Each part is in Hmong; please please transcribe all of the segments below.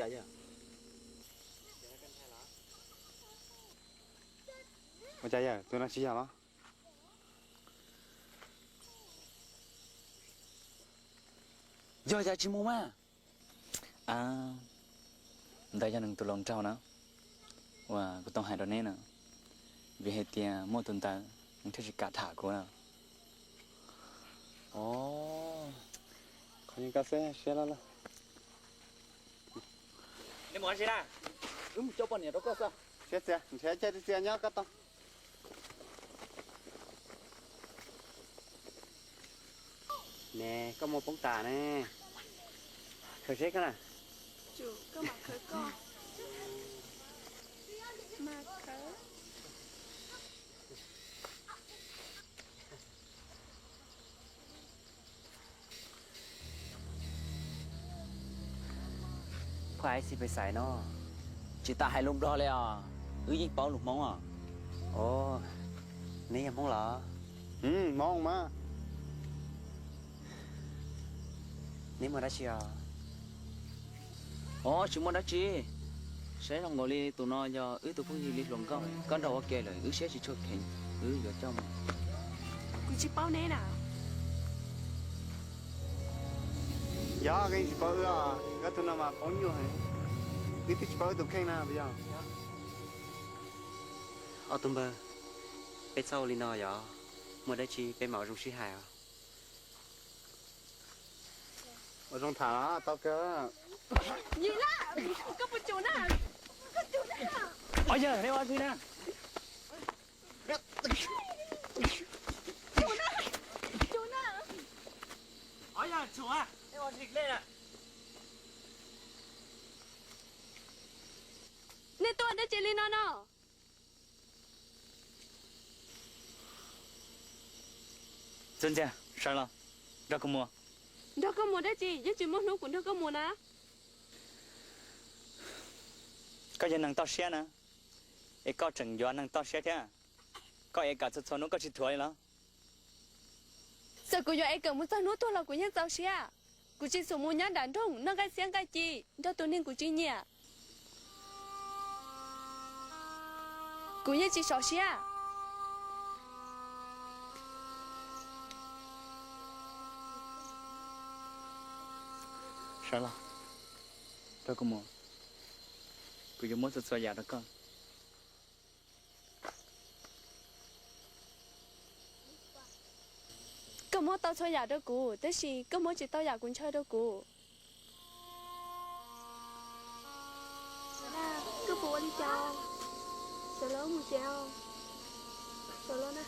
Ua cas yawm, tus no tsis yog los? Yog cas tsis mus mas? Ntawd yog nws tus hluas nraug na, uas kuv tau hais rau neb na, vim hais tias muaj tus ntawd nws thiaj tsis kam tham kuv na. Qhov no koj xwb siab loj loj. Nej mus ua si na, wb mus coj poj niam rau koj xwb. Siab txias, nrhiav caij txias nyob koj tau. Ne, koj muaj poob tas ne. Khaws seb koj na. Phaj Ais Xis Pes Xais no tsis tas hais lus Nplog li os, wb yeej paub lus Hmoob os. Os, neb yog Hmoob los? Hmoob mas. Neb muaj dab tsi os? Os, tsis muaj dab tsi. Saib zoo nkaus li tus no yog wb tus phooj ywg li hluas nkauj, koj nrog ua ke lawm wb siab tsis tshua kheev, wb yuav coj mus. Kuv tsis paub neb na. Yog koj yeej tsis paub wb os, koj tus no mas paub nyuaj heev. Wb twb tsis paub wb tus kheej na puas yog? Ob tug npawg, peb txhob ua li no yog, muaj dab tsi peb mam ua zoo sib hais os. Ua zoo tham tau kawg. Yim Laj, koj puas tsum na? Koj tsum na. Os yawg, neb ua dab tsi na? Tsum na, tsum na. Os yawg, tsum a, neb ua dab tsi na? Nej tuaj dab tsi li no no? Ntxawm Ntxiag, sawv los, nrog kuv mus. Nrog koj mus dab tsi? Yeej tsis muaj hnub kuv nrog koj mus na. Koj yog neeg toj siab na, es koj tseem yuav neeg toj siab thiab. Koj ev kawm txhua txhua hnub koj tsis thuam li los? Txawm kuv yuav ev kawm mus txog hnub tuag los kuv yeej txaus siab. Kuv tsis xav mus nyob nram nroog noj nqaij txhiab nqaij ci nrog tus neeg kuv tsis nyiam. Kuv yeej tsis sov siab. Sawv los, nrog kuv mus, kuv yuav muab txhua txhua yam rau koj. Koj muab tau txhua yam rau kuv, tab sis koj muab tsis tau yam kuv ntshaw rau kuv. Koj puas ua li cas? Sawv los mus tsev os. Sawv los na.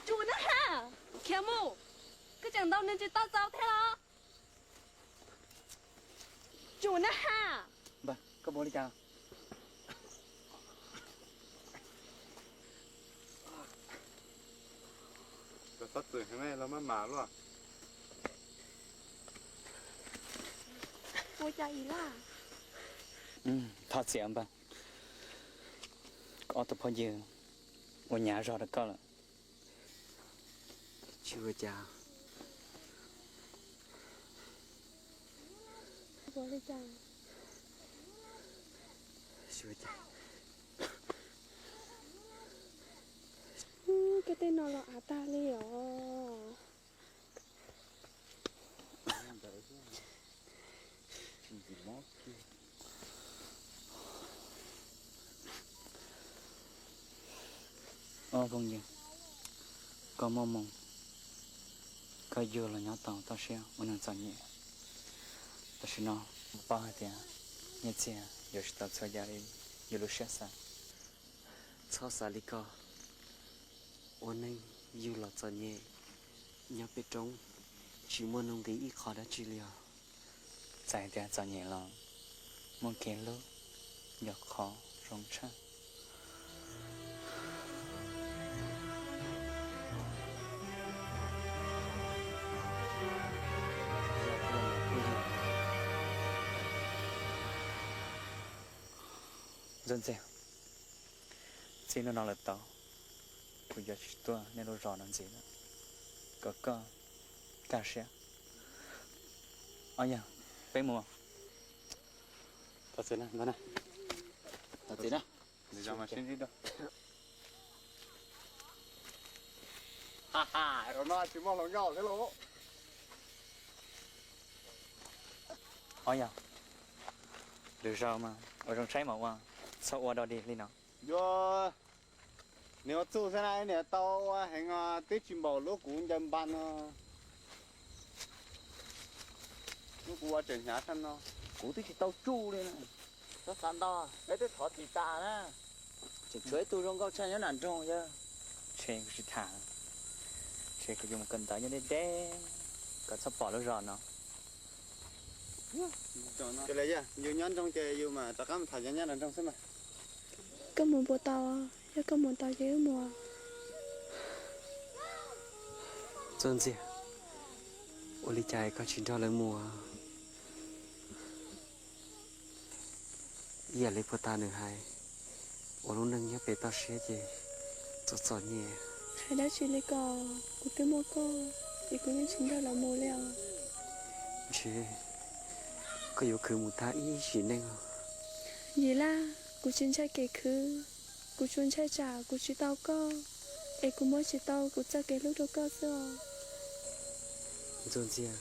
Tsum na ha, khiav mus. Koj tseem ntaus nws tsis tau txaus thiab los? Tsum na ha. Npawg, koj puas ua li cas? Koj txhob txwm heev los maj mam luaj. Ua cas Yim Laj? Thov txim npawg, koj ob tug phooj ywg ua nyav zog rau koj lawm. Tsis ua cas. Tsis ua cas. Koj tej no los av tag li os. Ob phooj ywg, koj muaj moo, koj yug los nyob tau toj siab ua neeg txom nyem. Tam sim no kuv paub hais tias Nyiaj Txiag yuav tsis tau txhua yam li yus lub siab xav. Txhob xav li ko, ua neeg yug los txom nyem, nyob pem roob tsis muaj nuj nqis ib qho dab tsi li os. Txawm hais tias txom nyem los muaj kev hlub yog qhov zoo tshaj. Ntxawm Ntxiag, txij hnub no lawm tau, kuv yuav tsis tuaj nej lub zos no ntxiv lawm. kom koj kaj siab. Ob yawg, peb mus. Ob yawg, lwm zaus mas ua zoo saib mas ua, txhob ua dog dig li no. Yuav, niam ua txuj xwb na, niam tau ua heev os, twb tsis npaum lub kuv ncaws npas no. Lub kuv ua tseem hnyav tshaj no. Kuv twb tsis tau tsuj li na. Txhob xav ntau, peb twb thov tsis tas na. Tseem tshuav ib tug zoo nkauj tshaj nyob nram nroog yawg. Ntshe kuv tsis tham, ntshe kuv yuav mus kawm ntawv nyob deb deb kom txhob pom lub zos no. Yus nyob nroog ces yus mam rov qab mus tham nyob nram nroog xwb mas. Koj mus puas tau? Yog koj mus tau ces wb mus. Txuj Ntxiag, ua li cas koj tsis nrog lawv mus? Ib yam li puag ta nws hais, ua lub neej nyob pem toj siab ces txom txom nyem. Hais dab tsi li ko, kuv twb muaj koj es kuv yeej tsis nrog lawv mus li os. Ntshe koj yuav khwv mus tag ib sim neej os. Yim Laj, kuv tsis ntshai kev khwv, kuv tsuas ntshai tsam kuv tsis tau koj, es kuv muab tsis tau kuv txoj kev hlub rau koj xwb os. Ntxuag Ntxiag,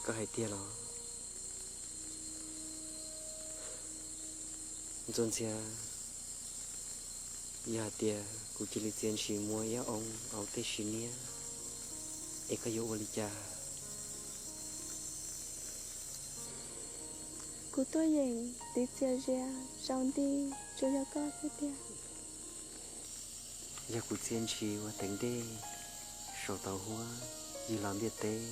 koj hais tiag los? Ntxuag Ntxiag, yog hais tias kuv cia li txia ntshis muaj ib ob oo hauv tej siv niab, es koj yuav ua li cas? Kuv tuaj yeem tiv txias zias zaus nti, tsuas yog koj xwb tiag. Yog kuv txia ntshis ua teev dej saum tauv huab ywg los ntiaj teb,